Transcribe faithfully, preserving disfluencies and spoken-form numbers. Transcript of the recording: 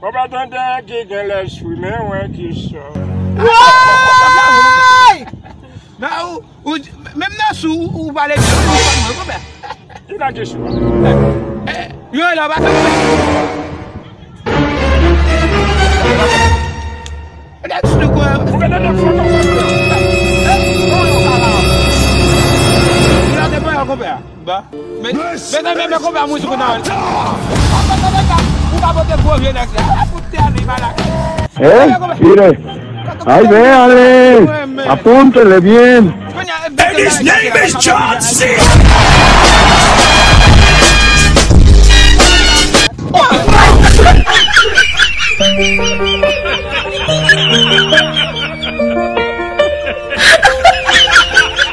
Konpè tande ki gen lèspri, men wè ki sò. Woy! Nan, ou, ou, menm nan sou, ou, ou pale byen, ou konprann mwen, konpè. Ki nan kesyon an? Eh, yo, la, pa fè konpè. Let's go. Konpè tande fò konpè. Eh, oh, yo, papa. Yo, te pran konpè. Ba. Men, men, men, men, konpè, mouzik ou nan. Ou ka pote gwo vye nèg la. Fout tè a li, malak. Eh, mire. Ahí ve, ale. Apúntele bien. And his name is John Cena.